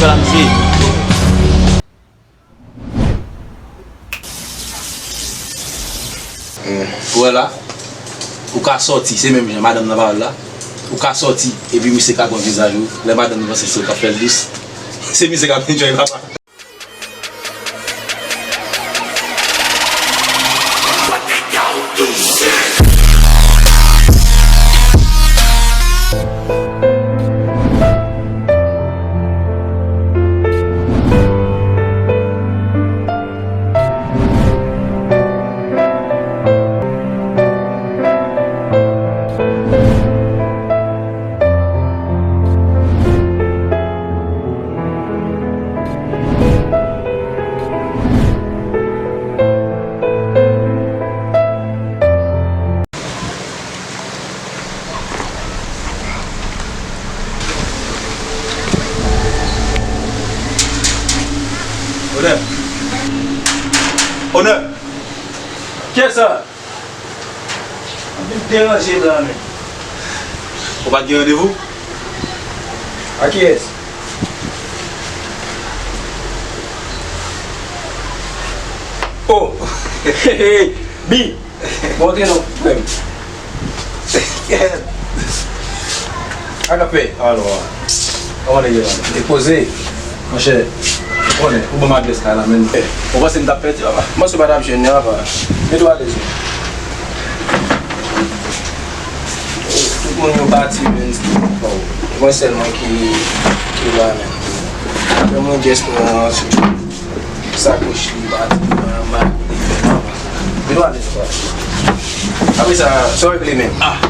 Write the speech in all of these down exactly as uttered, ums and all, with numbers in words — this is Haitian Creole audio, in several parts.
Mesye. Ou wè la, ou ka sòti, se menm jan, madanm nan pa la, ou ka sòti, epi misye ka pran vizaj ou, lè madanm nan panse se ou k ap fè l dous, se misye k ap enjoy papa. Onè! Onè! Kiyès sa? Ann vin deranje m la menm. Ou pa t gen randevou? A kiyès? Oh! Bi! Montre non, frè m. Sa k ap fèt? Alò, kòman nèg yo la? Depoze. Monchè, ou konnen, ou ban m adrès kay la, menn. Ou panse m t ap pèdi, papa? M panse w pa t ap jwenn li, papa. Mete w alèz, wi. Tout moun yo pati, menn. Bon, mwen sèl mwen ki, ki la, menn. Apre mwen, just, euh, Sakòch li pati nan anba kote fè m. Vin w alèz, papa. Apre sa, sa w regle menm? Ah!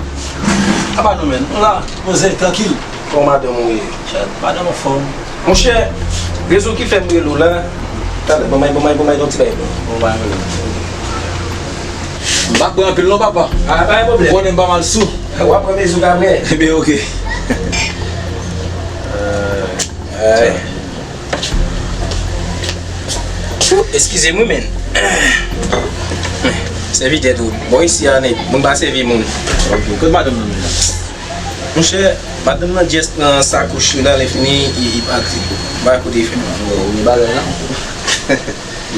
Apa non, menn. Nou la, poze, trankil. Kòman madanm ou ye? Chèt, madanm anfòm. Monchè, rezon ki fè m rele w la, talè, ban m, ban m, ban m yon ti bagay pou ou. Bon, pa gen pwoblèm. M pa pran anpil non, papa. Ah, pa gen pwoblèm. Ou konnen m pa mal sou. W ap pran mezi w ka pran. Ebyen, oke. Euh, Ay. Ou, eskize m wi, menn. Sèvi tèt ou. Bon, isi a, nèg, moun pa sèvi moun. Ok, kote madanm nan menm? Monchè, madanm nan just pran sakòch li la, lè fini, li, li pati. M pa kote fè. Oh, ou gen bagay la?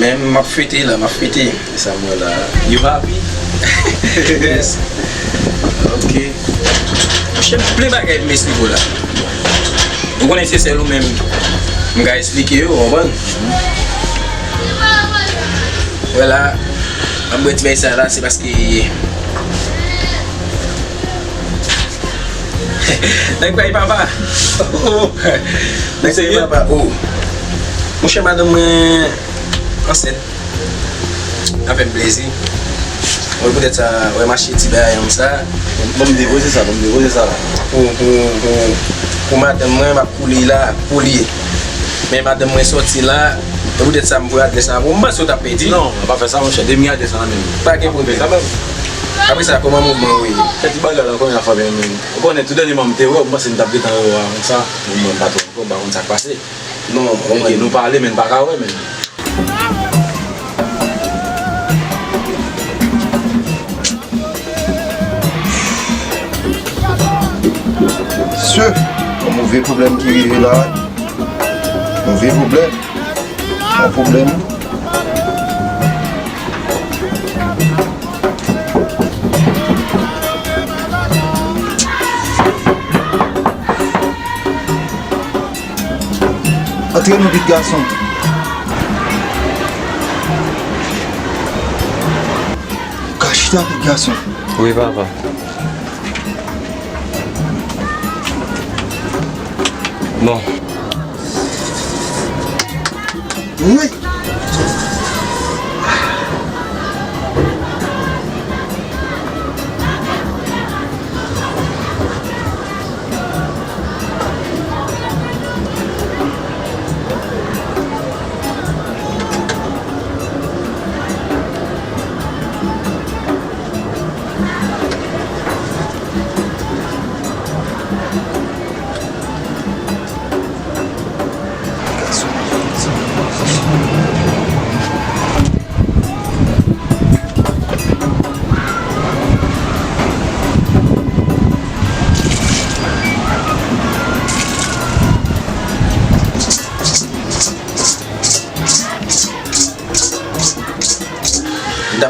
Men m ap fete la, m ap fete. E sa m wè la. You happy? Yes. Ok. Monchè, m plen bagay pou m esplike w la. Ou konnen se sèl ou menm m ka esplike yo, w konprann? Wè la, m ap bwè ti bagay sa la, se paske nèg bay papa. Oh. Nèg bay papa. Oh. Monchè, madanm mwen ansent. Sa fè m plezi. Mwen poutèt sa, wè m achte ti bagay an sa. Bon, m depoze sa, bon, m depoze sa la. Pou, pou, pou, pou madanm mwen, m ap koule la pou li. Men madanm mwen sòti la, e poutèt sa m voye adrès la pou ou. M panse w t ap pèdi. Non, pa fè sa, monchè. Demi adrès la nan men m. Pa gen pwoblèm. Apre sa, kòman mouvman yo ye? Fè ti bagay la, kòman y ap fè menm? Ou konnen, tou dènyèman m te wè w, m panse m t ap gentan wè w konsa. Men mwen pa twò ankò, m pa konn sa k pase. Non, ok, nou pale, men n pa ka wè, men. Mesye, yon move pwoblèm ki rive la. Move pwoblèm. Yon pwoblèm. Antre non vit, gason. Ka chita vit, gason. Wi, papa. Bon. Wi.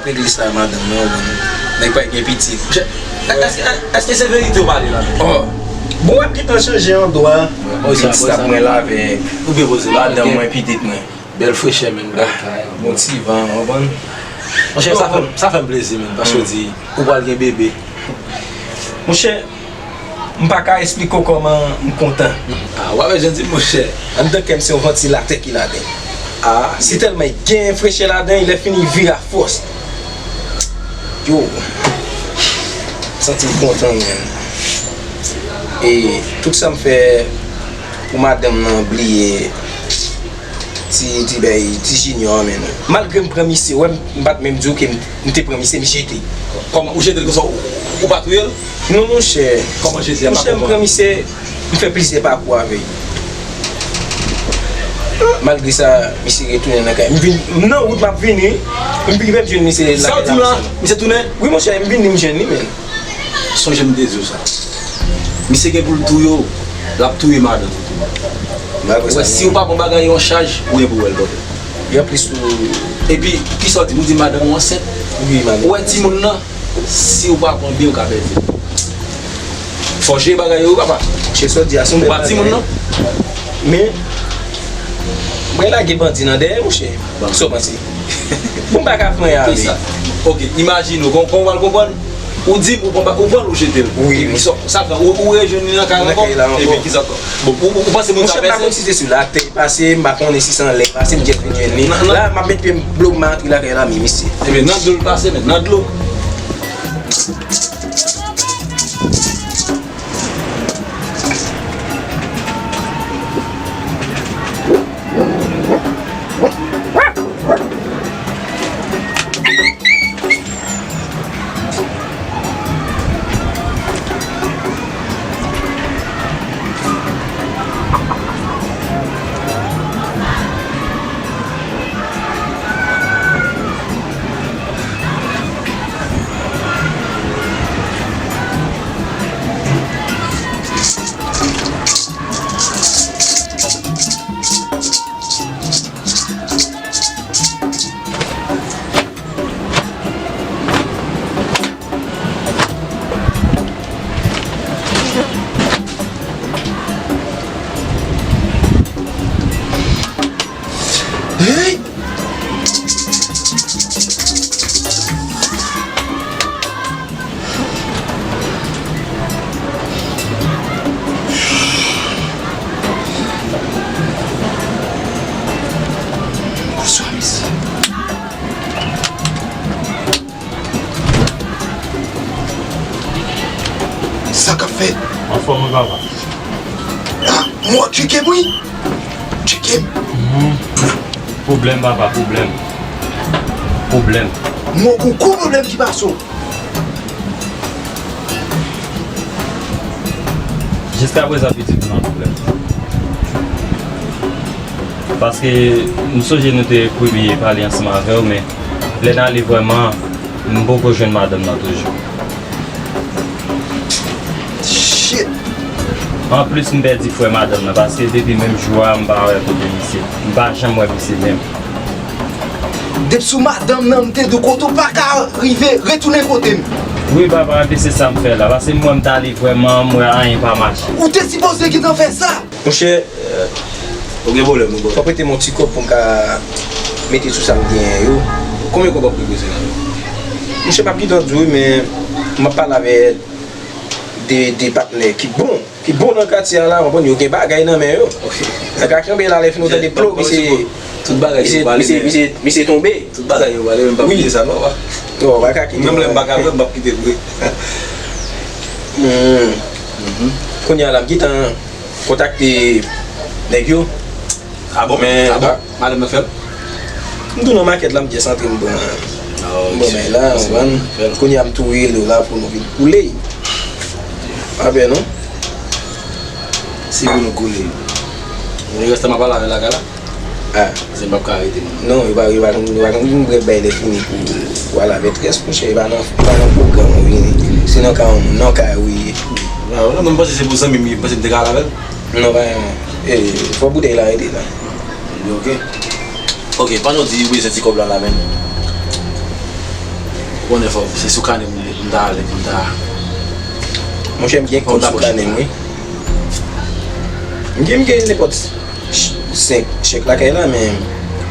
Regle sa madanm nan, ou konn. Nèg pa gen pitit. Èske, èske se verite w pale la menm? Oh. Bon, w ap gentan chanje andwa. Pitit ap mwen la avèk. Ou byen poze la. Madanm mwen, pitit mwen. Bèl frechè, menn, bèl kay. Bon ti van, w konprann? Monchè, sa fè, sa fè m plezi, menn, paske w di ou pral gen bebe. Monchè, m pa ka esplike w kòman m kontan. Ah, w pa bezwen di m, monchè. Anndan kè m se yon vantilatè ki ladan l. Ah, si tèlman gen frechè ladan l, lè fini vire a fòs. Yo, m santi m kontan, menn. E tout sa m fè pou madanm nan bliye ti, ti bèy, ti Junior, menn. Malgre m pran misye, wè, m, m pa t menm di w ke m, m te pran misye, m jete. Kòman, ou jete l konsa, ou, ou pa touye l? Non, monchè. Kòman jete a? Monchè, m pran misye, m fè plizyè pakou avè l. Malgre sa, misye retounen nan kay. M vin, m nan wout, m ap vini. M rive, m jwenn misye la. Sa w di m la? Misye tounen? Wi, monchè, m vini, m jwenn li, menn. Sonje m te di w sa. Misye gen pou l touye w, l ap touye madanm ou tou. Ou wè, si w pa pran bagay yo an chaj, ou gen pou wè l, bòdè. E anplis, ou... Epi, kisa w di m? Ou di madanm ou ansent? Wi, madanm. Ou wè timoun nan? Si w pa pran byen, ou ka pèdi l. Fò w jere bagay yo, wi, papa. Monchè, sa w di a, se yon bèl bagay. Ou pa timoun, non? Men, mwen lage bandi nan dèyè, monchè. Sa w panse? Bon, m pa ka fè anyen avè l. Kisa? Ok, imajine w, kon, kon w pral konprann, ou di m ou pran, ou pran l, ou jete l. Wi, wi. Epi sa, sa fè, ou, ou rejwenn li nan kay ankò? Nan kay la ankò. Epi kisa ankò? Bon, ou, ou, ou panse moun sa pèse? Monchè, m pa konn si se sou latè l pase, m pa konnen si se anlè l pase, m jis vin jwenn li. La, m ap met pye m blo, m antre lakay la, men misye. Ebyen, nan dlo l pase, men, nan dlo. Hey! Bonswa, mesye. Sa k ap fèt? Anfòm, wi, papa. Ah, mò tcheke m, wi. Tcheke m. Mhm. Pwoblèm, papa, pwoblèm. Pwoblèm. Mò, gon gwo pwoblèm ki pase w. Jiskaprezan, pitit, ou nan pwoblèm. Paske m sonje nou te premye pale ansanm avè w, men lè n ale vrèman, m poko jwenn madanm nan toujou. Shit! Anplis, m pèdi frè madanm nan, paske depi menm jou a, m pa wè kote misye. M pa janm wè misye menm. Depi sou madanm nan, m te di w kote w pa ka rive, retounen kote m. Wi, papa, epi se sa m fè la, paske m wè m t ale vrèman, m wè anyen pa mache. Ou te sipoze gentan fè sa! Monchè, ou gen pwoblèm, wi, bro. Fò w prete m yon ti kòb pou m ka mete sou sa m genyen yo. Konbyen kòb w ap bezwen la menm? Monchè, m ap gentan di w, wi, men m ap pale avè de, de patnè ki bon, ki bon nan katye a la, w konprann, yo gen bagay nan men yo. Ok. Yo ka kenbe la, lè fini w tande plo, misye, tout bagay yo pale, misye, men misye, misye tonbe. Tout bagay yo pale, men m p ap kite sa, non, papa. Non, w pa ka kite. Menm lè m pa ka wè, m p ap kite l vre. Hmm. Mhm. Kounye a la, m gentan kontakte nèg yo. Ah bon? Men, ah bon? Madanm nan fè l? M tou nan makèt la, m jis antre, m pran, m pran men la, w konprann? Kounye a m tou rele w la pou nou vin koule. Pa pè non. Se pou nou koule. Men rès la m ap pale avè l lakay la. Ah. Se m p ap ka rete non. Non, yo pa, yo pa, yo pa konn vin prè bay lè fini pou, pou al avè très, monchè, e pa nan, e pa nan pwogram ou vini. Se nan kay yon moun, nan kay ou ye. Ah, non, non, m panse se pou zanmi m ye, m panse m te ka al avè l. Non, pa yon, e, fò boutèy la rete la. Ok. Ok, pandan w di ou bezwen ti kòb la la menm. Konnen fò, se sou kanè m, m ta ale, m ta. Monchè, m gen kòb sou kanè m, wi. M gen, m gen nenpòt ch-, senk chèk lakay la, men.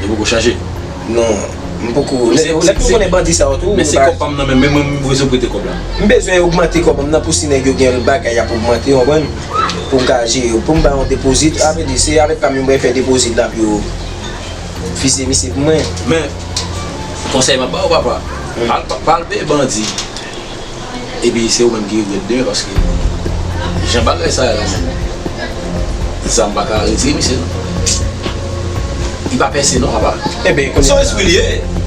Yo poko chanje? Non, m poko. Lè, lè m konnen bandi sa yo tou, men se kòb pa m nan men m, men mwen, m bezwen prete kòb la. M bezwen ogmante kòb m nan pou si nèg yo gen bagay y ap ogmante, w konprann? Pou m ka jere yo, pou m ba yon depozit, sa vle di, se avèk pa m yo mwen fè depozit la pou yo fize misye pou mwen. Men, konsèy m ap ba w, papa, al pa, pa al peye bandi. Epi se ou menm ki regrèt demen, paske jan bagay sa ye la menm, zam pa ka retire misye non. Li pa pèse non, papa. Ebyen, kounye a. Se yon espri li ye.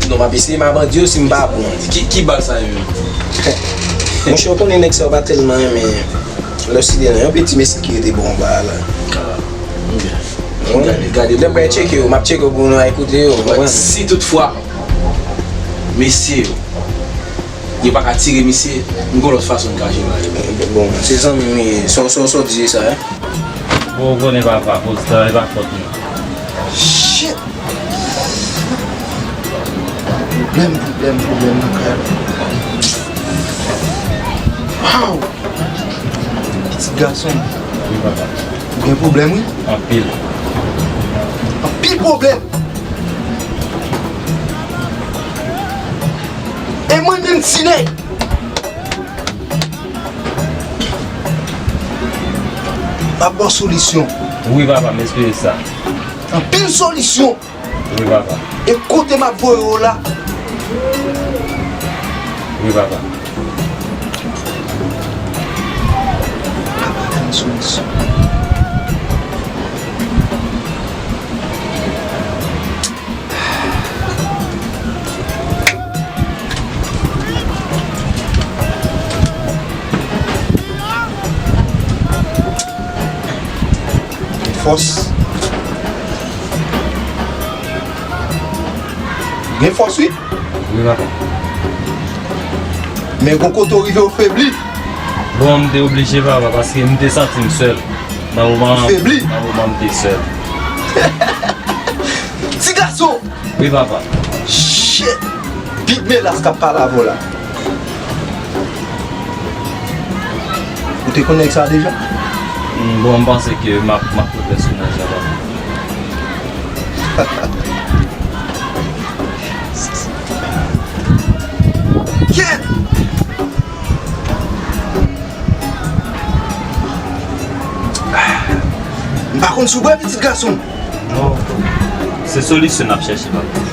Non, m ap eseye, m a bandi yo si m pa bon. Ki, ki bal sa ye menm? Monchè, ou konnen nèg sa yo pa tèlman renmen lè sou teren. Yon piti mesye ki rete bò anba a la. Ah, ok. Gade, gade. Lè m pral tcheke yo, m ap tcheke yo pou nou al koute yo, w konprann? Si toutfwa, mesye yo, yo pa ka tire misye, m gon lòt fason m ka jere bagay yo. Bon, se zanmi m ye. Sa w, sa w, sa w di se sa, wi. Bon, ou konnen papa, koz tan e pa fòt nou. Shit! Pwoblèm, pwoblèm, pwoblèm nan kay la. Wow! Pitit gason m. Wi, papa. Ou gen pwoblèm, wi. Anpil. Anpil pwoblèm. E mwen menm ti nèg. M ap ba w solisyon. Wi, papa, m espere sa. Anpil solisyon. Wi, papa. E kote m ap voye w la? Wi, papa. Papa, ban m solisyon. Gen fòs. Gen fòs, wi. Wi, papa. Men gon kote w rive, w febli. Bon, m te oblije, papa, paske m te santi m sèl. Nan moman, febli. Nan moman, m te sèl. Ti gason! Wi, papa. Shit! Big Melas k ap pale avè w la. Ou te konn nèg sa deja? Mm, bon, m panse ke m ap, m ap replè sou nèg sa, papa. Kyèt! M pa konn si w bwè, pitit gason. Non, se solisyon n ap chèche, papa.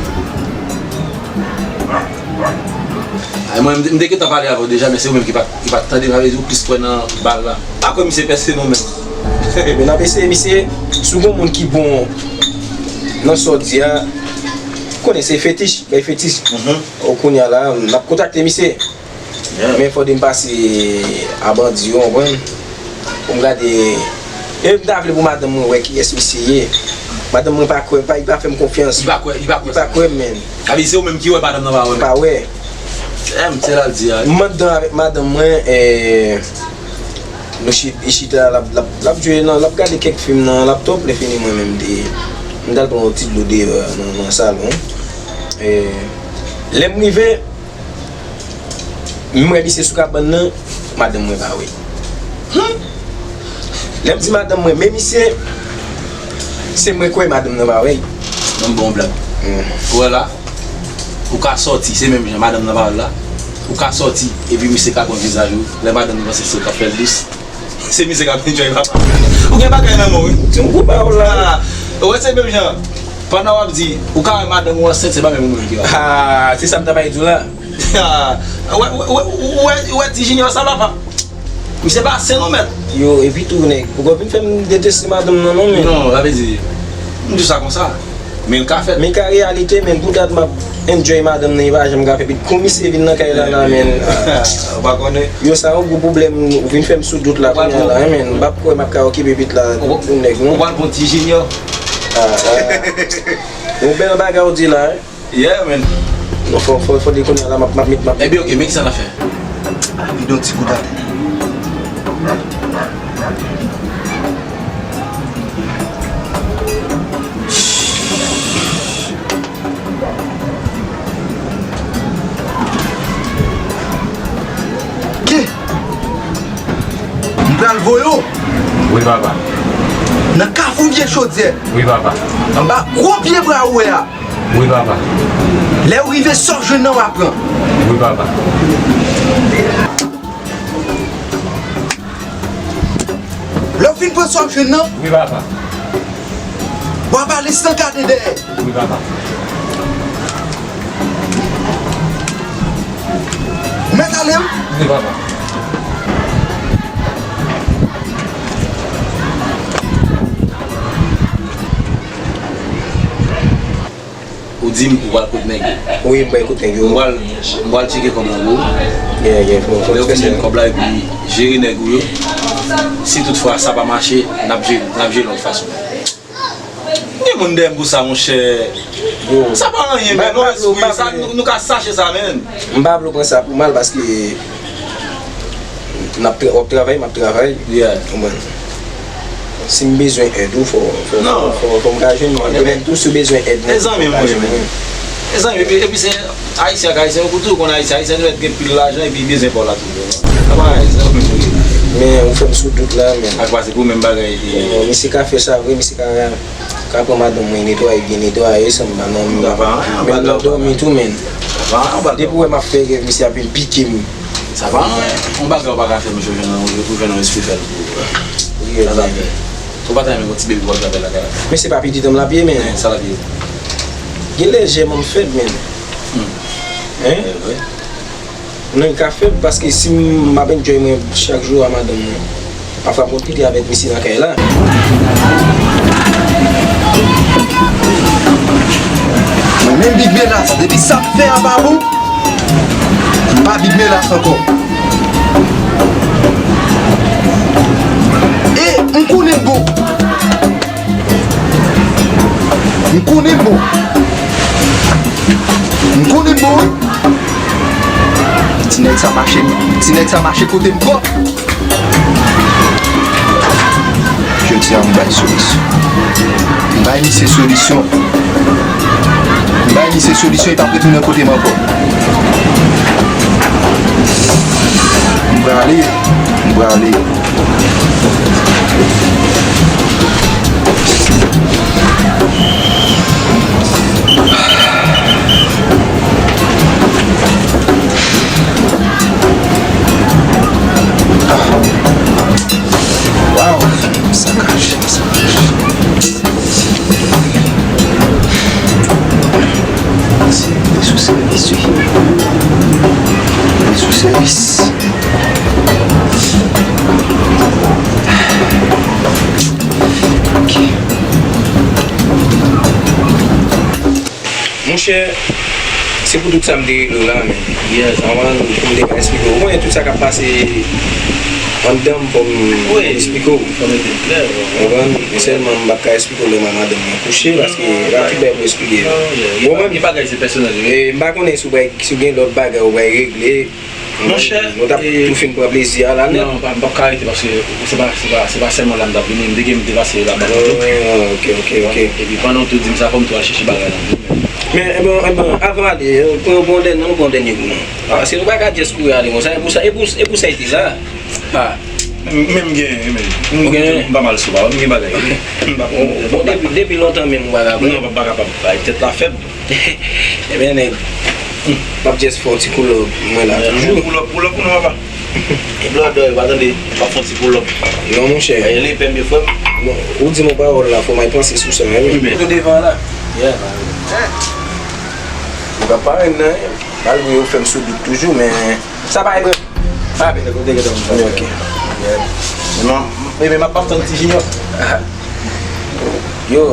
Ay, mwen, m te, m te gentan pale avè w deja, men se ou menm ki pa, ki pa t tande, sa vle di ou plis kwè nan bal la. Pa kwè misye pèse non menm. Men n ap eseye, misye, si w gon moun ki bon nan sa w di a, konnen se fetich, bay fetich. Mhm. O kounye a la, n ap kontakte misye. Yeah. Men fòde m pase a bandi yo, w konprann? Pou m gade. E m ta vle pou madanm mwen wè kiyès misye ye. Madanm mwen pa kwè, pa, li pa fè m konfyans. Li pa kwè, li pa kwè. Li pa kwè m, men. Sa vle di se ou menm ki wè madanm nan pa wè menm? Pa wè. Em, se la l di a. M anndan avèk madanm mwen, e, nou chi-, li chita, l ap, l ap, l ap jwe nan, l ap gade kèk fim nan laptop, lè fini mwen menm m te, m t al pran yon ti dlo deyò nan, nan salon. E, lè m rive, M wè misye sou kabann nan, madanm mwen pa wè. Hmm. Lè m di madanm mwen, men misye, se mwen k wè madanm nan pa wè. Ban m ba w yon blag. Hmm. Ou wè la, ou ka sòti, se menm jan, madanm nan pa wè l la. Ou ka sòti, epi misye ka pran vizaj ou, lè madanm nan panse se ou k ap fè l dous. Se misye k ap enjoy, papa. Ou gen bagay nan men w, wi. Ti m kou pa w la. Ah, ou wè se menm jan. Pandan w ap di, ou ka wè madanm ou ansent, se pa menm ou menm ki wè. Ah, se sa m ta bay di w la. Ah, ou wè, ou wè, ou wè, ou wè ti Junior sa, papa. Misye pa sen non, mèt. Yo, epi tou, nèg, ou konn vin fè m deteste madanm nan, non, men. Non, sa vle di, m di w sa konsa. Men l ka fèt. Men ka reyalite, men pou dat m ap enjoy madanm nan, e pa janm ka fè pit. Kou misye vin nan kay la, la, men. Ou pa konnen. Yo, sa yon gwo pwoblèm, ou vin fè m sou dout la, kounye a la, men. M p ap kwè m ap ka okipe pit la, pou nèg, non. Ou pral pran ti Junior. Ah, ah. Yon bèl bagay ou di la, wi. Yeah, man. Non, fò, fò, fò dekonnen la, m ap, m ap met, m ap met. Ebyen, ok, men kisa n ap fè? Li don ti gout atè. Yo, wi, papa. Nan kafou vye chodyè. Wi, papa. Anba gwo pye bwa ou wè a. Wi, papa. Lè ou rive, sa w jwenn nan, w a pran. Wi, papa. Lè w fin pran sa w jwenn nan, wi, papa, w a bale san gade dèyè. Wi, papa. Ou mèt ale, wi. Wi, papa. Ou di m ou pral kote nèg yo. Wi, m pral kote nèg yo. M pral, m pral tcheke kòman ou. Yeah, yeah, fò, fò. Lè yo fin jwenn kòb la epi jere nèg ou yo. Si toutfwa sa pa mache, n ap jere, n ap jere lòt fason. Gen moun dèyè m pou sa, monchè. Yo. Sa pa anyen, men non, espri, sa, nou, nou ka sache sa, men. M pa vle w pran sa pou mal paske n ap tra-, w ap travay, m ap travay. Yeah. Ou konprann? Si m bezwen èd ou, fò, fò, fò, fò, fò m ka jwenn ou. Ou menm tou, si w bezwen èd mwen, mezanmi, mwen, men. Mezanmi, epi, epi se Ayisyen ak Ayisyen, ou tou konn Ayisyen, Ayisyen nou mèt gen pil lajan epi bezwen pa w la tou. Sa pa Ayisyen, mwen. Men, ou fè m sou dout la, men. Ak pase pou menm bagay. Bon, misye ka fè sa vre, misye ka, ka pran madanm mwen, netwaye, byen netwaye, san m pa nan men. Men, nan dòmi tou, men. Depi w wè m ap fè rèv, misye ap vin pike m. Sa pa anyen. Yon bagay ou pa ka fè, misye jwenn nan, ou jwenn nan espri fè l pou ou. Wi, sa l ap fè. Ou pa ta renmen yon ti bebe pou w ap travay lakay la? Men se pa pitit an m l ap ye, men. Men sa l ap ye. Gen lè jèm an m fèt, men. Hmm. Hein? Non, li ka fèt, paske si m ap enjoy mwen chak jou a madanm mwen. Pafwa m konn kite avèk misye nan kay la. Mwen menm Big Menas, depi sa m fè a pa bon, m pa Big Menas ankò. E m konnen m bon. M konnen m bon. M konnen m bon, wi. Ti nèg sa mache, ti nèg sa mache kote m pran. Jodi a, m bay solisyon. M bay misye solisyon. M bay misye solisyon, li p ap retounen kote m ankò. M prale, m prale. Waw, sa ka jèm, sa ka jèm. Se sou sèvis, wi. Se sou sèvis. Ok. Monchè, se pou tout sa m te rele w la, men. Yes. Anvan pou m te ka eksplike w. Ou konnen tout sa k ap pase anndan m, fò m eksplike w. Fò m ete klè, wi. Konprann? Sèlman m p ap ka eksplike w lè mwen madanm mwen kouche, paske pa tout bagay pou eksplike. Ou konprann? Gen bagay se pèsonèl, wi. E m pa konnen si w pral, si w gen lòt bagay ou pral regle. Monchè, nou t ap tou fin pran plezi a la nèt. Non, m p ap ka rete paske se pa, se pa, se pa sèlman la m t ap vini, m te gen, m te pase la bak tou. Ah, ok, ok, ok. Epi pandan w tou di m sa, fò m tou al chèche bagay la tou. Men, ebyen, ebyen, avan ale, pran, pran yon dènye, nou pran yon dènye kou non. Ah, se nou pa ka just kouri ale konsa, e pou sa, e pou, e pou sa ete la. Ah. Men, men m gen, men, m, m pa mal sou papa, m gen bagay. M pa, bon, depi, depi lontan menm ou pa ka pran. Non, m pa kapab, ay, tèt la fèb. Ebyen, nèg, m ap just fè yon ti pull up, mwen la toujou. Pull up, pull up pou nou, papa. E blòdò, yo pa tande, m ap fè yon ti pull up. Non, monchè. Ay, li pèm yo, frè m. Bon, ou di m yon pawòl la, fò m al panse sou sa, wi. Tou devan la. Yeah, man. Ou ka parèt nan, malgre yo fè m sou dout toujou, men sa pa yon pwoblèm. Ah, ben, kote gen dòmi. Ok. Yeah. Non, men, men m ap ap tann ti Junior. Yo.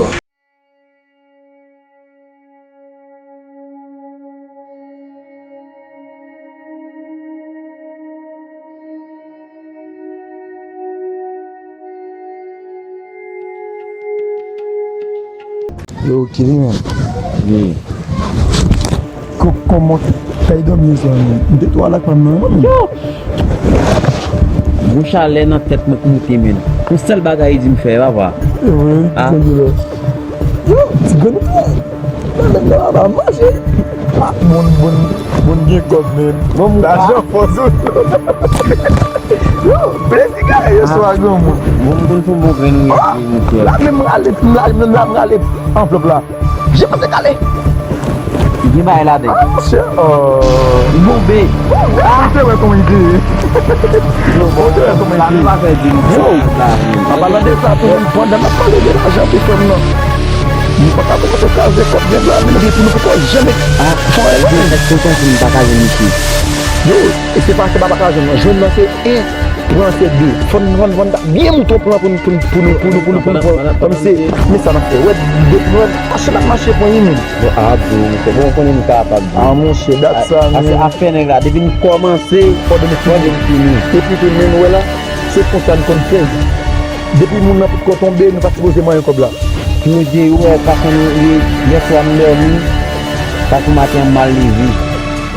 Yo, Kili, men. Wi. Ko-, kòman kay dòmi sa, men? M te twò al ak fanm nan, men. Yo! Gwo chalè nan tèt mwen k moute, men. Yon sèl bagay li di m fè, papa. E vre, ah. Ti grann la. Yo, ti grann la. Nan nèg la pa manje. Ah, moun, moun, moun gen kòb, men. Bon, moun, lajan fò sou. Yo. Plezi kare yo sou a granmoun. Bon, m konn fè yon bon grenn wi, wi, wi. La menm rale, la menm la m rale anvlòp la. Je panse kale. Li gen bagay ladan. Ah, monchè, oh. Li gonbe. Ou te wè kòman li te ye. Ou te wè kòman li te ye. Yo, an palan de sa tou, menm pandan n ap pale de lajan pou fanm nan, nou pa ka kòmanse kraze kòb nèg la, menm pou nou poko janm fè anyen. Mwen pa ka jwenn misye. Yo, e se pa, se pa pa ka jwenn nan. Jwenn nan se en, pran se de. Fò n vann, vann, vann byen mouton pran pou n, pou n, pou nou, pou nou, pou nou, pou nou pran. Kòm se, men sa n ap fè. Wè, de, wè, mache n ap mache pran li menm. Bon, a, bon, se bon, konnen m kapab. A, monchè, dat sa, men. Afè nèg la, depi n kòmanse, fò n fini. Epi tou, men, nou wè la, se konsa n konn fè. Depi moun nan potko tonbe, nou pa sipoze manyen kòb la. Klodye, ou wè fason nou ye, yèswa m dòmi, paske maten an m mal leve.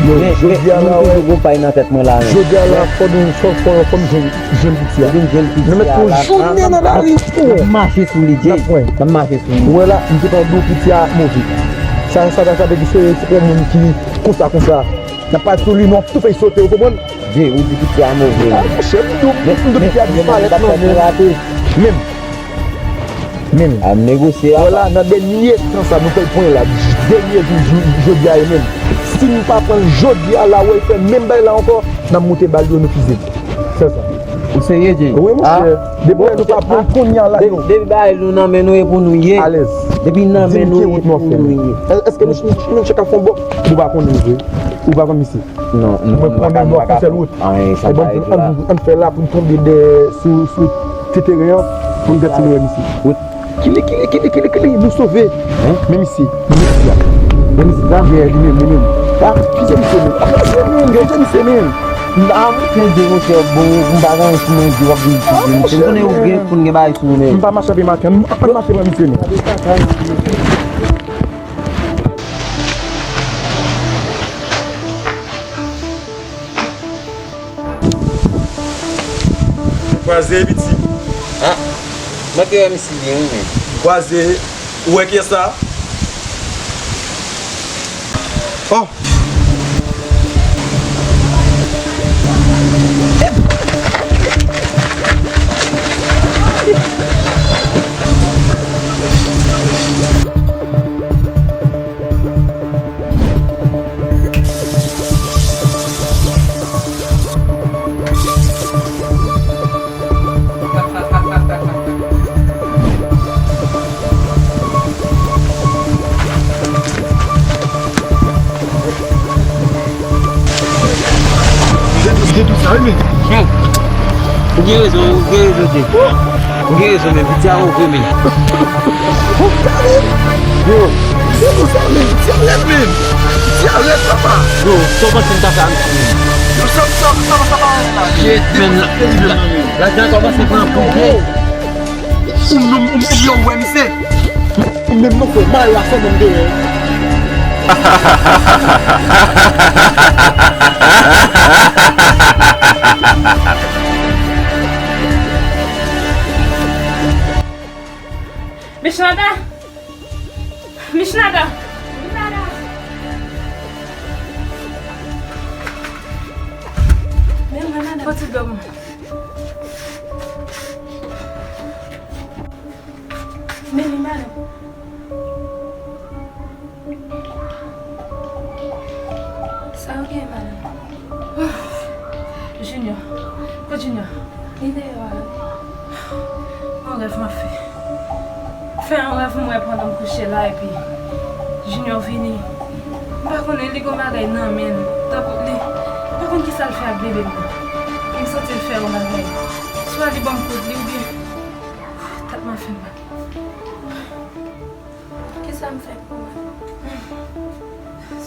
Yo, men, jodi a la, nou toujou gon pay nan tèt mwen la, men. Jodi a la, fò nou, fò, fò, fò nou jwenn, jwenn piti a. Nou vin jwenn piti a la. Nou met yon jounen nan lari pou w. N ap mache sou li, Jay. N ap mache sou li. Ou wè la, m te pral di w piti a move. Sa, sa, sa, sa vle di se, se pou moun ki konsa, konsa. N ap pale sou li, nou ap tou fè sote, ou konprann? Jay, ou di piti a move. A, monchè, m di w, m di w piti a disparèt nan men. Menm. Menm. A negosye a. Wè la, nan dènye tan sa, nou fè l pran la. Dènye jou, jou, jodi a ye menm. Si n pa pran l jodi a la, wè, fè menm bagay la ankò, n ap moute bal yo, nou fize. Se sa. Ou serye, Jay? Wi, monchè. Depi nou pa pran kounye a la, yo. Depi bagay nou nan men nou, e pou nou ye. Alèz. Depi nan men nou, e pou nou ye. Èske nou, nou, nou chak ap fè yon bòk? Ou pa konnen vre. Ou pa konn misye. Non, non, mwen konnen nou ap fè sèl wout. Anyen, sa pa ret la. Ann fè la pou n tonbe dèyè sou, sou ti teren an, pou n gad si nou wè misye. Kile, kile, kile, kile, kile, nou sove. Men misye, men misye a. Men misye a. Yeah, li menm, li menm. A, kite misye menm. A, misye menm, kite misye menm. A, misye de monchè, bon, m pa gen anyen pou mwen di, w ap vin di misye. M konnen ou gen pou n gen bagay sou ou menm. M pa mache avè maten, m pa mache avè misye menm. Kwaze, piti. Ah, mwen te wè misye byen, wi, men. Kwaze, ou wè kiyès sa? Oh! Ou gen tout sa, wi, men. Hmm. Ou gen rezon, ou gen rezon, Jay. Ou gen rezon, men. Piti a move, men. Yo, se konsa, men. Piti a rèd, men. Piti a rèd, papa. Yo, sa w panse m ta fè a misye, men? Yo, sa, sa, sa, sa pa rèd la. Shit, men. La, la, lajan kòmanse pran kou, Jay. Ou menm, ou, ou, yo, wè misye. Ou menm non, frè, mare a fò menm deyò. Michnada! Michnada! Michnada! Men mwen, madanm. Fò ti dlo pou mwen. Men li malad. Sa w gen, madanm? Junior. Kot Junior? Li deyò a. Yon rèv m ap fè. Fè yon rèv m wè pandan m kouche la epi Junior vini. M pa konnen li gon bagay nan men l. Tankou li, m pa konn kisa l fè ak bebe m nan. M santi l fè yon bagay. Swa li ban m kout li oubyen tèt m ap fè m mal. Kisa m fè pou ou?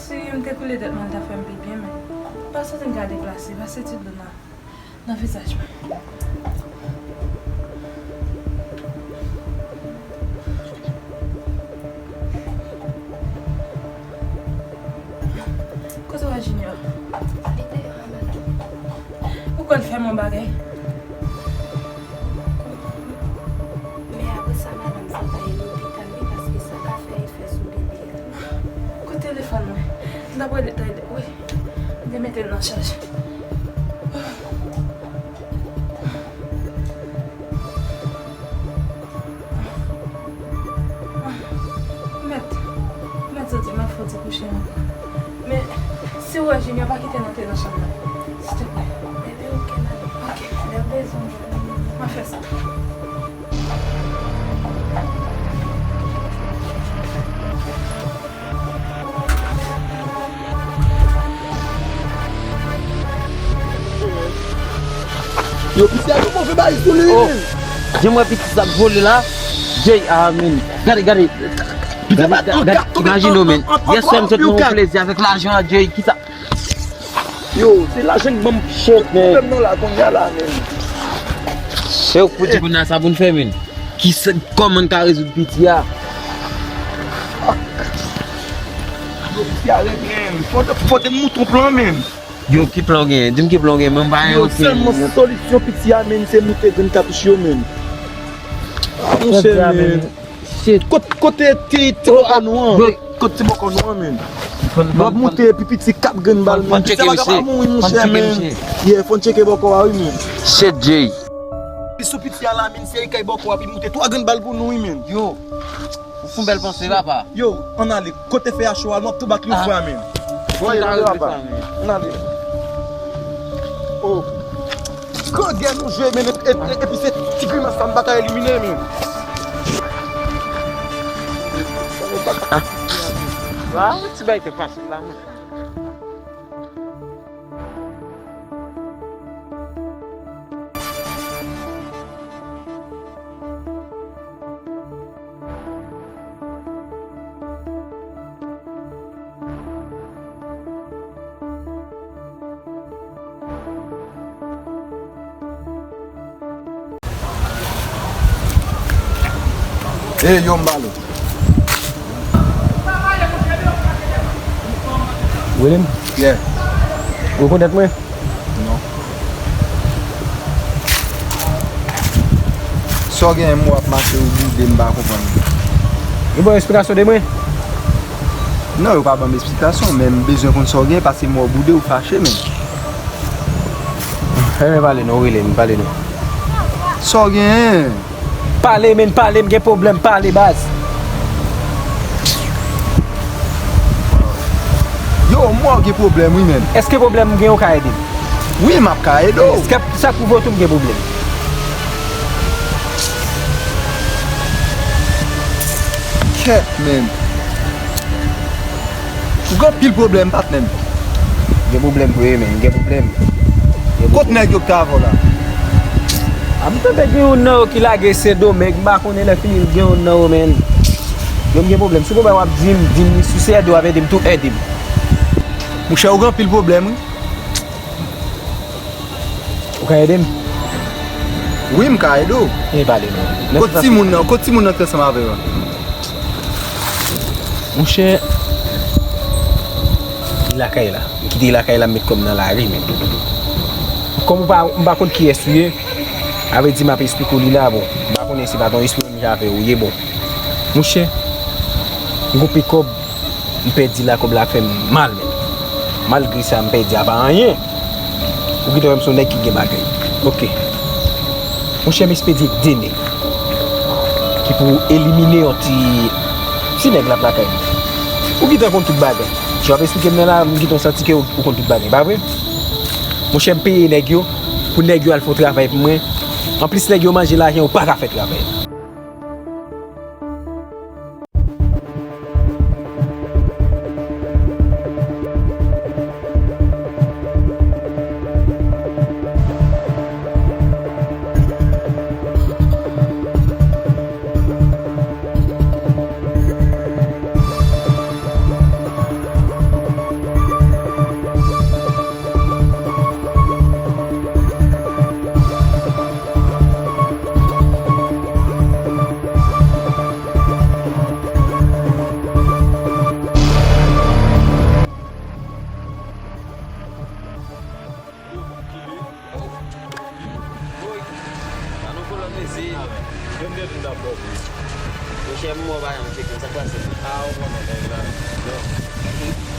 Si m te koule tèt mwen, l ta fè m pi byen, men m pa santi m ka deplase, pase ti dlo nan, nan vizaj mwen. Kote w wè Junior? Li deyò a, madanm. Ou konn fè m yon bagay? Men apre sa, madanm, fò w ta ye lopital, wi, paske sa ka fè efè sou bebe a. Kote telefòn mwen? M t ap rele, wi. M te mete l nan chaj. Ou wè, Junior, pa kite nou antre nan chanm nan. Silteplè. Bebe, ok, m ale. Ok, lè w bezwen m, m a fè sa. Yo, piti a, yo move bay sou li. Oh, jan m wè piti sa k vole la. Jay, ah, men. Gade, gade. Gade, gade, imajine w, men. Yè swa m sot nan yon plezi avèk lajan an, Jay. Kisa? Yo, se lajan k ban m pwoblèm nan la kounye a la, men. Se ou k pou di moun nan sa pou n fè, men. Kisa, kòman n ka rezoud piti a? Yo, piti a ret, men. Fò, fò te mouton plan, men. Yo, ki plan w genyen? Di m ki plan w genyen, men m pa gen okenn. Yo, sèlman solisyon piti a, men, se moute grenn katouch yo, men. Ah, monchè, men. Shit. Kot-, kote ti, ti bòkò nou an? Kote ti bòkò nou an, men? Lè w ap moute pi piti kat grenn bal, men. Piti a pa ka pa mouri, monchè, men. Yeah, fò n tcheke bòkò a, wi, men. Shit, Jay. Li sou piti a la, men, se li k kay bòkò a, pi moute twa grenn bal pou nou, wi, men. Yo. Ou fè yon bèl panse, papa. Yo, ann ale. Kote fè a cho a, nou ap tou bat yon fwa, men. Bon, ann ale, papa. Ann ale. Oh. Grangè nou jwe, men, e, e, epi se ti grimas sa m pa ka elimine, men. Ah. Waw, ti bagay te fasil la, men. Ey, yo, m ba l ou. William? Yeah. Ou rekonèt mwen? Non. Sa w genyen, m wè w ap mache, ou boude, m pa konprann. Yo ba w esplikasyon de mwen? Non, yo pa ban m esplikasyon, men m bezwen konn sa w genyen, paske m wè w boude, ou fache, men. Fèmen pale non, rele m, pale non. Sa w genyen? Pale, men, pale, m gen pwoblèm, pale, baz. Yo, m wè w gen pwoblèm, wi, men. Èske pwoblèm m gen, ou ka ede m? Wi, m ap ka ede w. Èske sa pwouve w tou m gen pwoblèm? Kèt, men. Ou gen anpil pwoblèm, patnè m. Gen pwoblèm vre, men. Gen pwoblèm. Gen pwoblèm. Kot nèg yo k t avè w la? A, m tande gen youn nan yo ki lage Sendomeng, m pa konnen lè fini gen youn nan yo, men. Yo, m gen pwoblèm. Si w gen bagay w ap di m, di m li. Si w se ede w ap ede m tou, ede m. Monchè, ou gen anpil pwoblèm, wi. Ou ka ede m? Wi, m ka ede w. E pale non. Kot timoun nan? Kot timoun nan ki ansanm avè w an? Monchè, li lakay la. M kite li lakay la, m met kò m nan lari, men. Kòm ou pa, m pa konn kiyès ou ye, a vrè di, m ap esplike w li la, bon. M pa konnen si pa t yon espri menm jan avè w ye, bon. Monchè, m gon pekòb, m pèdi la, kòb la fè m mal, men. Malgre sa, m pèdi a pa anyen. Ou gentan wè m se yon nèg ki gen bagay. Oke. Monchè, m espedye de nèg ki pou elimine yon ti, ti nèg l ap lakay m. Ou gentan konn tout bagay. Jan w ap esplike m nan la, m gentan santi ke ou, ou konn tout bagay, pa vre? Monchè, m peye nèg yo, pou nèg yo al fè yon travay pou mwen. Anplis, nèg yo manje lajan, yo pa ka fè travay. Sa nou kolòn mesye. Menm de nou ta pwòp. Monchè, m wè w pa janm tcheke m, sa k pase? A, ou konnen nèg la. Non.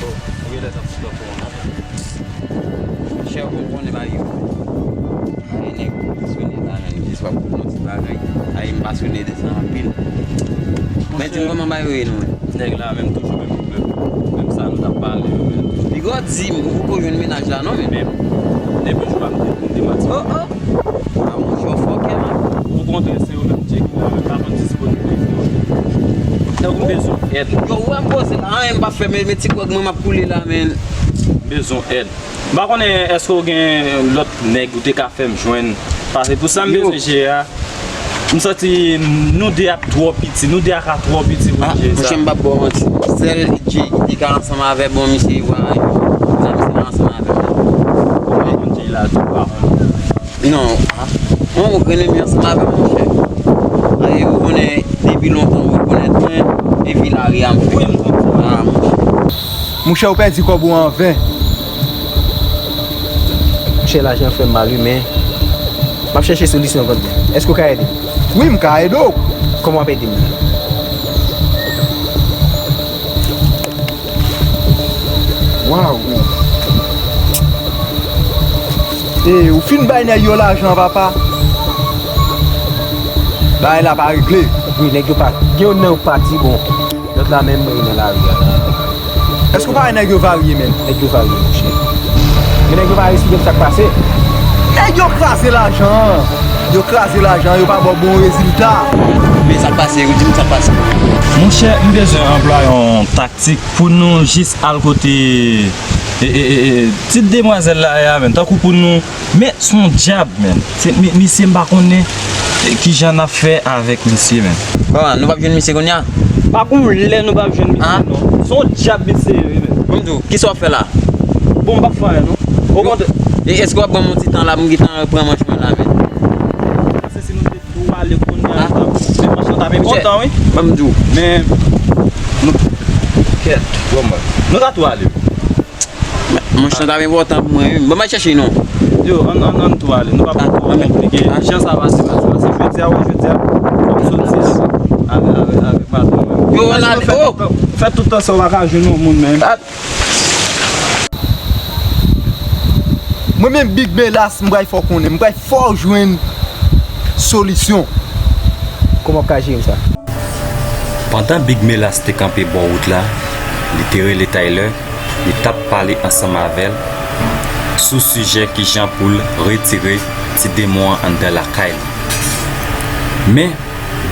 Bon, ou genlè t ap stòp pou yon apèl. Monchè, ou konnen bagay yo. Ay, nèg pasyone la, nèg jis w ap konprann yon ti bagay. Ay, m pasyone de sa anpil. Men di m kòman bagay yo ye non, men. Nèg la menm toujou menm pwoblèm. Menm sa nou t ap pale yo, men toujou. Li Ou di m ou poko jwenn mennaj la non, men. Men, depi jou a m te, m te manti. Oh, oh. Ah, monchè, w fòkè, men. Okontrè, se yo menm, Djek, m pa konn disponib pou yo. Tankou m bezwen èd. Yo, ou wè m poze la, anyen m pa fè, men, men ti gwòg mwen m ap koule la, men. M bezwen èd. M pa konnen èske w gen lòt nèg ou te ka fè m jwenn. Paske pou sa m bezwen jere a, m santi nou de ap twò piti, nou de a ka twò piti pou n jere sa. Ah, monchè, m p ap ba w manti. Sèl Djek ki te ka ansanm avè, bon, misye, vwala, misye la ansanm avè m. Ou pa konn Djek la tou, ou pa konn. Non, ah, bon, ou konnen m ansanm avè m, monchè. Aye, ou konnen depi lontan, ou rekonèt mwen, e vilari a m fè. Wi, m konn sa. Ah, monchè. Monchè, ou pèdi kòb ou anven. Monchè, lajan fè m mal, wi, men m ap chèche solisyon, Gòd. Èske w ka ede m? Wi, m ka ede w. Kòman w ap ede m? Waw. E, ou fin bay nèg yo lajan, papa? Bagay la pa regle. Wi, nèg yo pa, gen youn nan yo pati, bon. Lòt la menm, mwen nan lari a. Èske w pa wè nèg yo varye, menm? Nèg yo varye, monchè. Men nèg yo pa esplike m sa k pase. Nèg yo kraze lajan an. Yo kraze lajan an, yo pa ba w bon rezilta. Men sa k pase, ou di m sa k pase. Monchè, m bezwen anplwaye yon taktik pou nou jis al kote, e, e, e, e, ti demwazèl la, a, menm. Tankou pou nou Men se yon dyab, men. Se, mi-, misye, m pa konnen, e, kijan n ap fè avèk misye, men. Bon, nou p ap jwenn misye kounye a? Pa gon lè nou p ap jwenn misye, non. Se yon dyab misye ye, wi, men. Bon, m di w, kisa w ap fè la? Bon, m p ap fè anyen, non. Okontrè. E èske w ap ban m yon ti tan la pou m gentan pran manch mwen la, men? Paske si nou te tou ale kounye a, nou t ap, men manch lan t ap enpòtan, wi. Ban m di w. Men, nou, kèt, bon, mwen. Nou ta tou ale. Monchè, sa t ap enpòtan pou mwen, wi. Bon, m al chèche non. Yo, ann, ann, ann tou ale. Nou pa pran twò konplike. Jan sa pase, pase, pase. Jodi a, wi, jodi a, fò m soti avèk, avèk, avèk patwon mwen. Yo, ann ale. Fè tout tan, fè tout tan sa w pa ka jwenn yon moun, men. Mwen menm, Big Melas, m pral fè w konnen. M pral fè w jwenn solisyon. Kòman w ka jere sa? Pandan Big Melas te kanpe bò wout la, li te rele Tyler, li t ap pale ansanm avè l sou sijè kijan pou l retire ti demon an anndan lakay li. Men,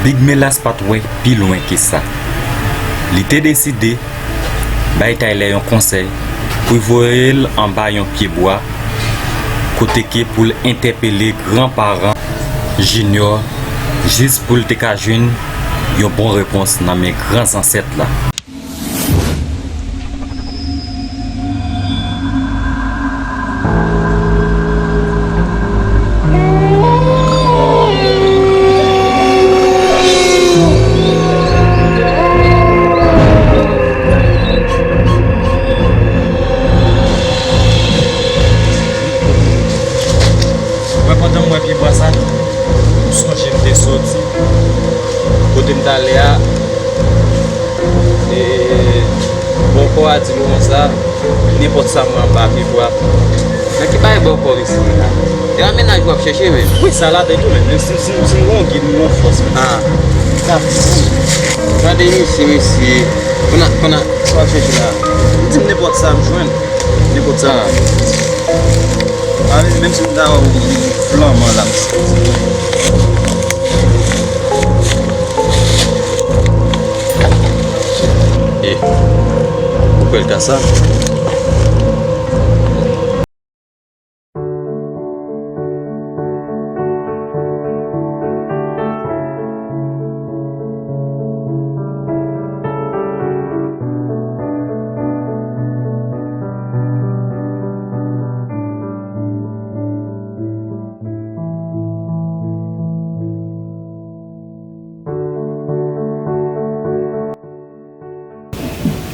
Big Melas pa t wè pi lwen ke sa. Li te deside bay Tyler yon konsèy pou l voye l anba yon pyebwa, kote ke pou l entèpele granparan Junior, jis pou l te ka jwenn yon bon repons nan men gran zansèt la. Mwen, pandan m wè pyebwa sa, m sonje m te soti kote m t ale a. E, bòkò a di m konsa, nenpòt sa mwen anba pye pou ap. Men ki bagay bòkò isit la? E pa mennaj w ap chèche, men. Wi, sa ladan tou, men, men si, si, si m gon gid, m gon fòs, men. Ah. Sa fou. Gade misye, mesye. Konn a, konn a, sa w ap chèche la? M di m nenpòt sa m jwenn. Nenpòt sa. Ah. Ah, men, menm si m ta wè w flanman la, m santi. E, ou kwè l ka sa?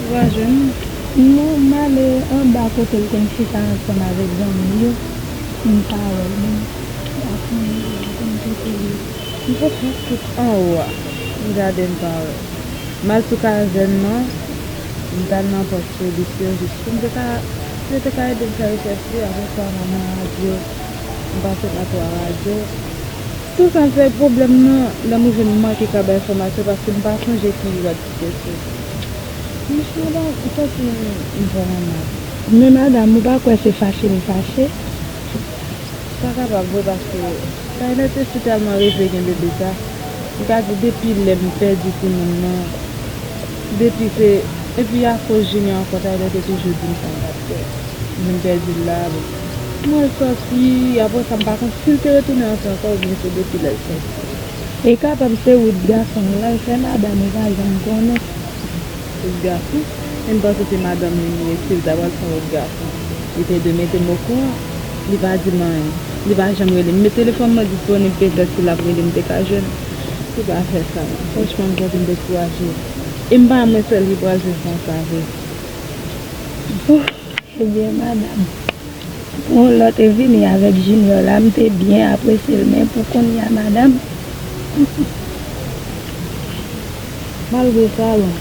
Ou pa jwenn? Non, m ale anba kote l konn chita ansanm avèk zanmi l yo. M pa wè l, men m pa konnen, m pa konn kote l ye. M fè tout anwo a. M gade, m pa wè l. M al sou kazèn nan, m t al nan pòs polis yo, jis pou m te ka, pou yo te ka ede m fè rechèch li, apre sa, m al nan radyo, m pase nan twa radyo. Tou sa, se pwoblèm nan, lè m rive, m manke ka bay enfòmasyon, paske m pa sonje ki radyo se. Monchè, m santi m vrèman mal. Men madanm, ou pa kwè se fache m fache? Sa kapab vre, paske Tyler te sitèlman reve gen bebe sa. M ka di depi lè m pèdi timoun nan, depi se, epi akoz Junior ankò, Tyler te toujou di m sa m t ap fè. M vin pèdi l la, bon. M wè l sòti, apre sa m pa konn si l te retounen antre ankò oubyen se depi lè l sòti. E kapab se wout gason l la l fè madanm ou pa janm konnen. Wout gason? E m panse se madanm li li ye, si l ta pral fè wout gason, li te dwe mete m okouran. Li pa di m anyen. Li pa janm rele m. Men telefòn mwen disponib, petèt si l ap rele m te ka jwenn. Li pa fè sa non. Franchman, m santi m dekouraje. E m pa mwen sèl ki pral viv konsa vre. Ebyen, madanm, pou yon lòt e vini avèk Junior la, m te byen apresye l, men pou kounye a, madanm. Malgre sa, bon,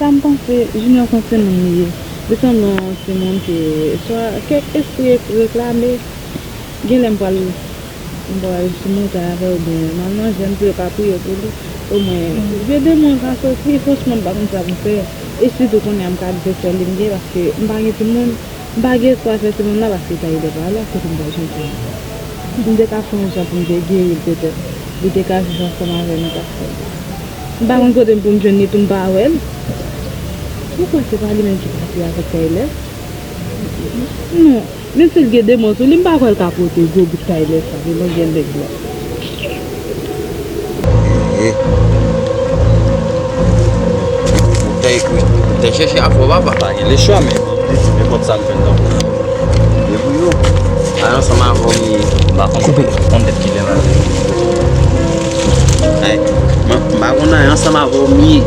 sa m panse, Junior se yon timoun li ye. Li sanble yon timoun ke swa kèk espri reklame, genlè m pral M pral sou montay avè w oubyen m al nan jèn pou yo ka priye pou li. Omwen, vye demon an ka soti, franchman, m pa konn sa pou m fè. E sitou kounye a m ka di se sèl li m gen, paske m pa gen timoun, m pa gen espwa fè timoun nan, paske Tyler pa la, kote m pral jwenn timoun? Si m te ka fè yon jan pou m te geri l, petèt, li te ka viv ansanm avè m, li t ap fè l. M pa konn kote m pou m jwenn li tou, m pa wè l. Ou kwè se pa li menm ki pati avèk Tyler? Non. Men si l gen demon sou li, m pa kwè l ka pote gwo bout Tyler sa, gen longè nèg la. Ee. Ou te ekri, ou te chèche afè w, papa. Pa gen lechwa, men nenpòt sa m jwenn nan. Depi yo, al ansanm avè w, m pa konn. Koupe. Konn tèt kilè m al. Ay, m, m pa konn anyen, ansanm avè w m ye.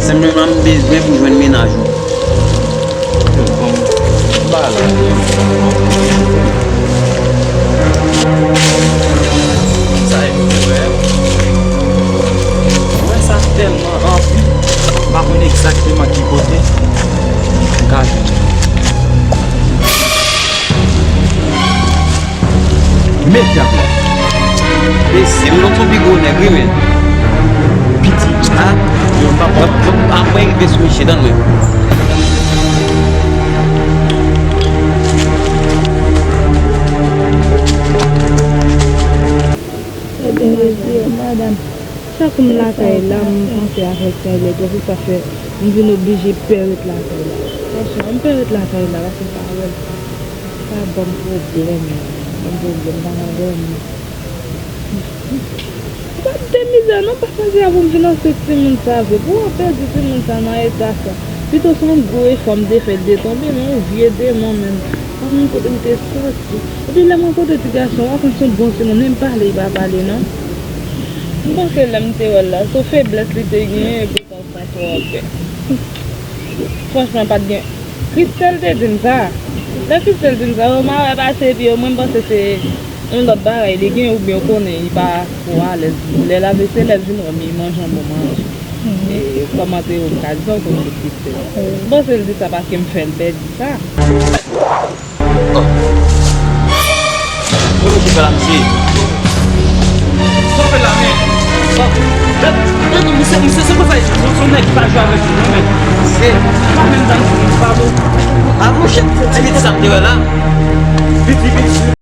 Senpleman, m bezwen pou jwenn mennaj ou. Sa e vre. Mwen sa tèlman anvi. M pa konn egzakteman ki kote m ka jwenn. Men dyab la. Mesye, m nan sou pi gwo nèg, wi, men. Piti, a? Yo, papa. Apre rive sou misye, tann mwen. Ebyen, mesye, madanm. Chak m lakay la, m panse avèk Tyler, se sa fè m vin oblije pè ret lakay la. Franchman, m pè ret lakay la, paske m pa wè l. Sa ban m pwoblèm, ban m pwoblèm, m pa ka dòmi. M pa t de mizè non, m pa panse a pou m finanse timoun sa vre. Pou w pèdi timoun sa nan eta sa. Pito se yon gwo efò m te fè, l te tonbe nan yon vye demon menm. M pa konn kote m te soti. Epi lè m rankontre ti gason an, w a konn se yon bon timoun, menm pale, li pa pale non. M panse lè m te wè l la, se yon feblès li te genyen, epi Sa twò pè. Franchman, pa t gen. Christelle te di m sa. Lè Christelle di m sa, yo, m a wè pase epi yo, mwen, m panse se yon lòt bagay li gen oubyen w konnen li pa twò alèz. Lè l ave se lè l vin wè m, li manje yon bon manje. E kòmantè yo, m ka di sa, w konnen se Christelle. M panse l di sa paske m fè l pèdi sa. Oh. Bon, misye fè la, misye. Sa w fè la, men? Sa, gad, gad, misye, misye, se konsa, se yon nèg ki pa jwe avèk nou, non, men. Misye. Pa menm dan nou, pa bon. A, monchè, se piti sa m te wè la. Piti, piti.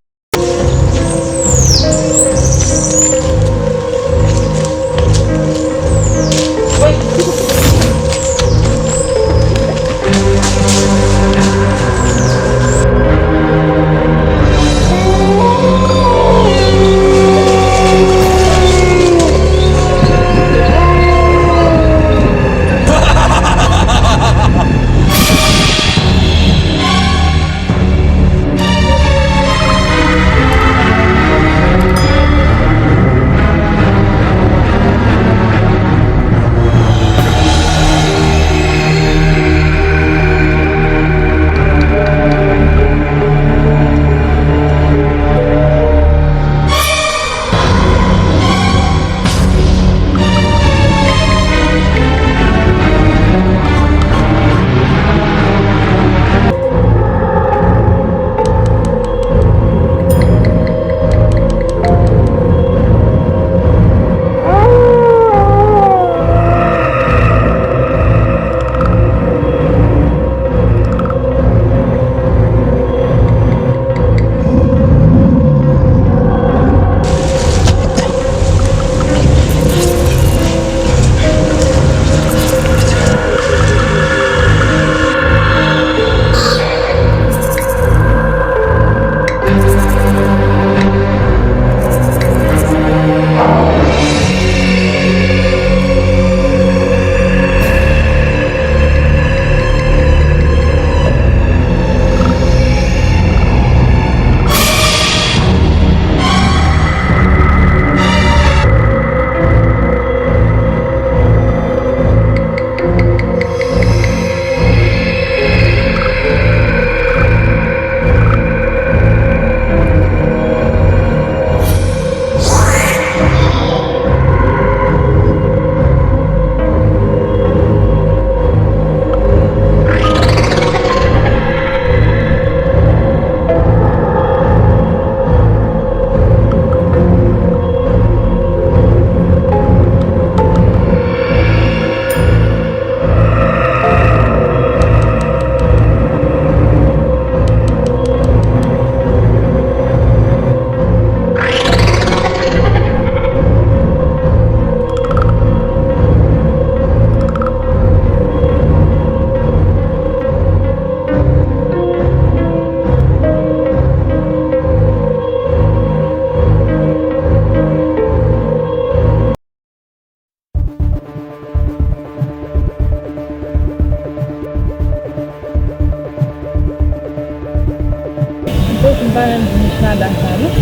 M pa menm di Mishnada sa, non.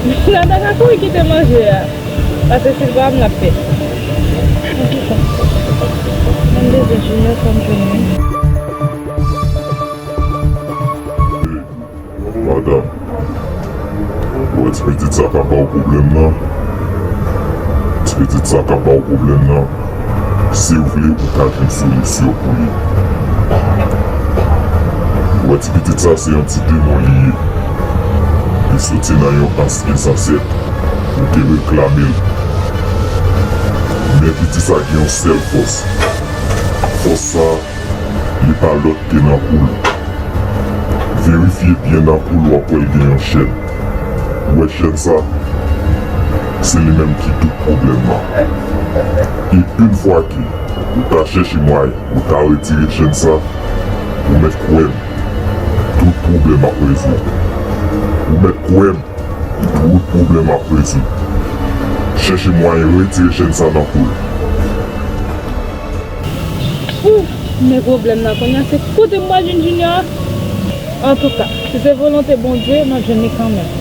Mishnada ka kouri kite manje a. Paske si l pa m, l ap pèdi. Antouka, mwen bezwen Junior fò m jwenn li. Madanm, ou wè ti pitit sa k ap ba w pwoblèm nan? Ti pitit sa k ap ba w pwoblèm nan, si w vle, ou ka jwenn solisyon pou li. Ou wè ti pitit sa, se yon ti demon li ye. Li soti nan yon ansyen zansèt. Ou te reklame l. Men pitit sa gen yon sèl fòs. Fòs sa, li pa lòt ke nan kou l. Verifye byen nan kou l, w ap wè l gen yon chèn. Ou wè chèn sa? Se li menm ki tout pwoblèm nan. E yon fwa ke ou ta chèche mwayen, ou ta retire chèn sa, ou mèt kwè m, tout pwoblèm ap rezoud. Ou mèt kwè m, tout pwoblèm ap rezoud. Chèche mwayen retire chèn sa nan kou l. Ouf, men pwoblèm nan kounye a, se kote m pral jwenn Junior? Antouka, si se volonte Bondye, m ap jwenn li kanmenm.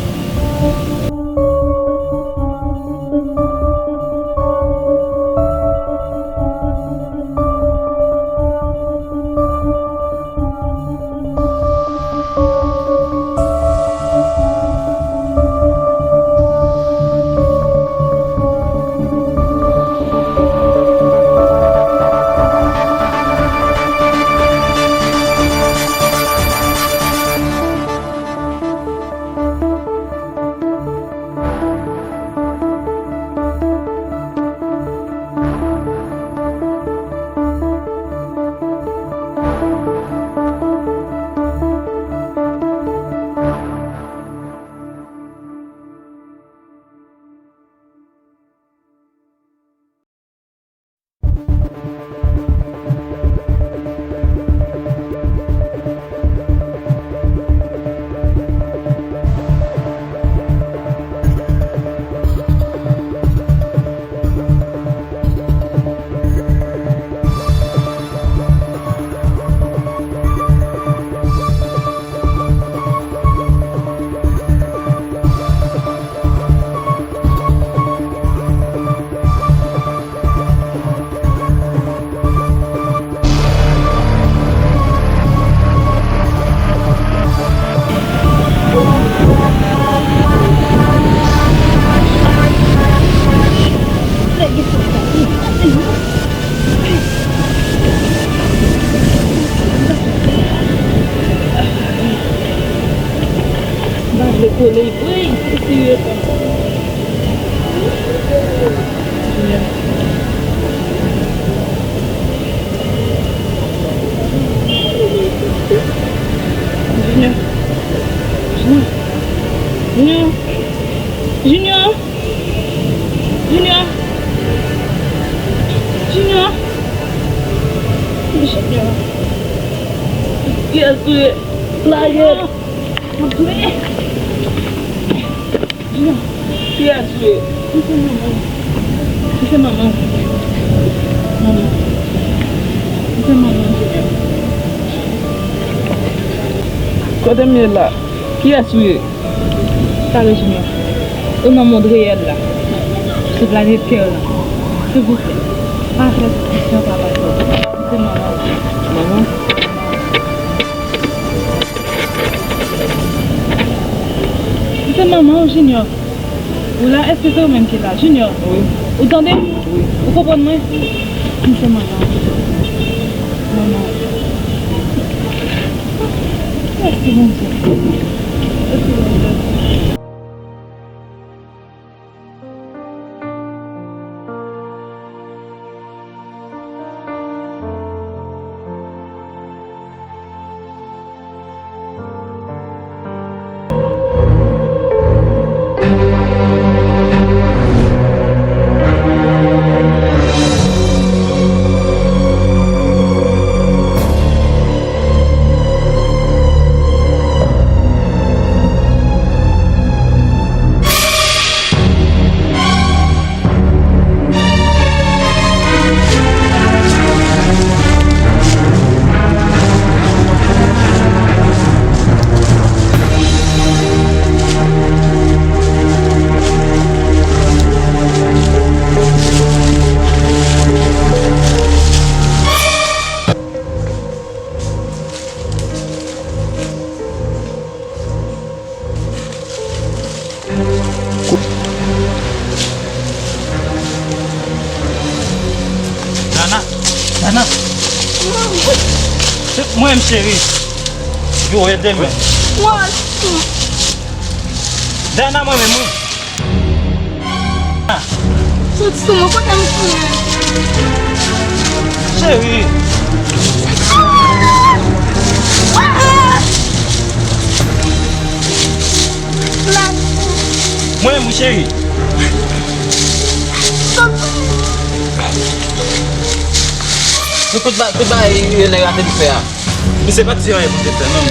M pa vle kole, wi, se serye sa. Junior. Junior. Junior. Junior. Junior. Junior. Junior. Junior. Kiyès ou ye? Flayè. Mwen touye. Junior. Kiyès ou ye? Mwen se manman w. Mwen se manman w. Manman. Mwen se manman w, Junior. Kote m ye la? Kiyès ou ye? Pale, Junior. Ou nan mond reyèl la. Se planèt Tè la. Silvouplè, pa fè sa, papa. Mwen se manman w. Manman? Mwen se manman w, Junior. Ou la, èske se ou menm ki la? Junior, wi. Ou tande? Wi. Ou konprann mwen? Mwen se manman w. Manman w. Mèsi, Bondye. Mèsi, Bondye. Dana. Se mwen menm, cheri. Yo, ede mwen. Dana, mwen menm, wi. Sot sou mwen, kote m fouye? Cheri. Mwen menm, wi, cheri. Kout ba, kout ba, e, e, nèg la te fè a. Misye pa t di anyen pou m te fè, non.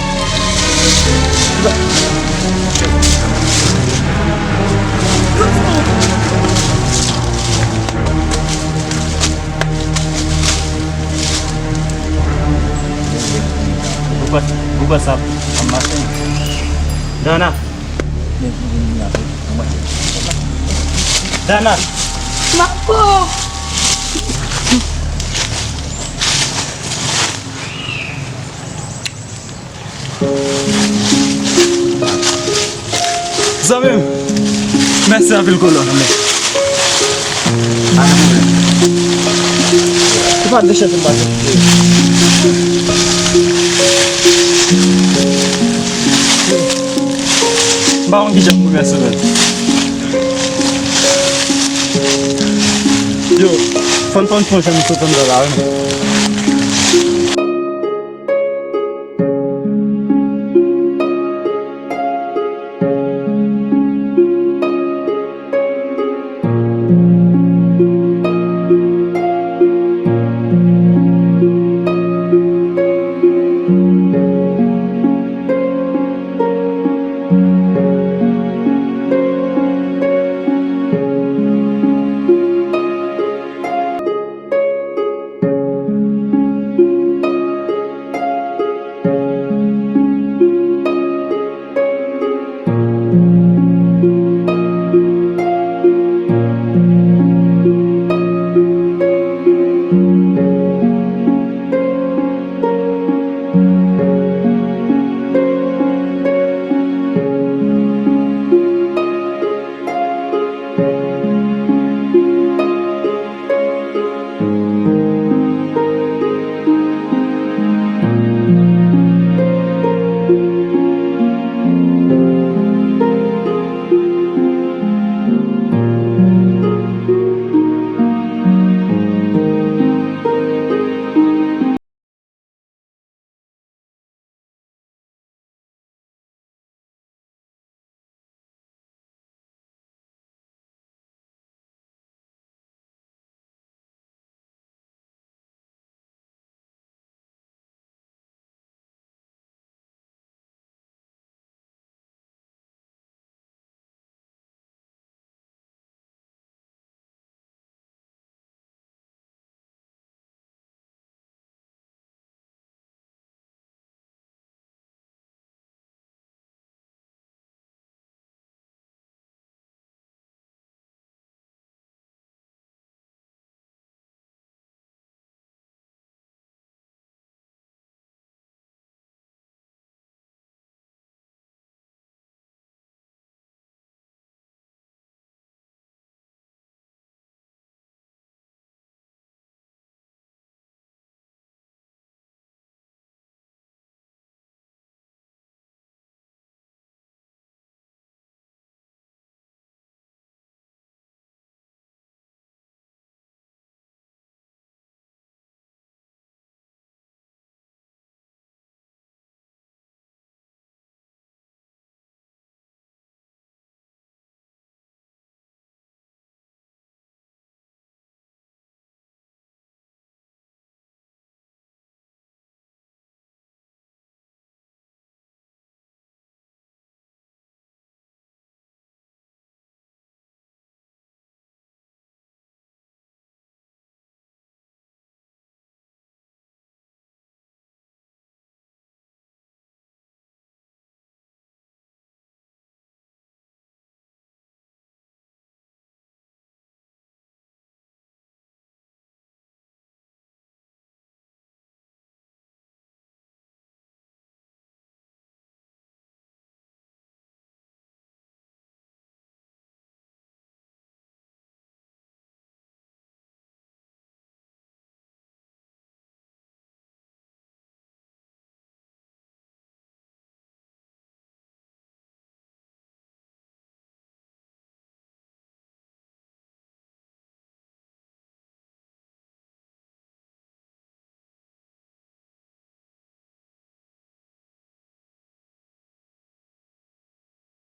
Ou pa, ou pa sa ap mache. Dana. Dana. Marco. Zanmi m, mèsi anpil, kolòn. Se pa de chèf m pase. M pa konn kijan pou remèsye w. Yo, fòn fòn fòn jan m sot anndan la, wi.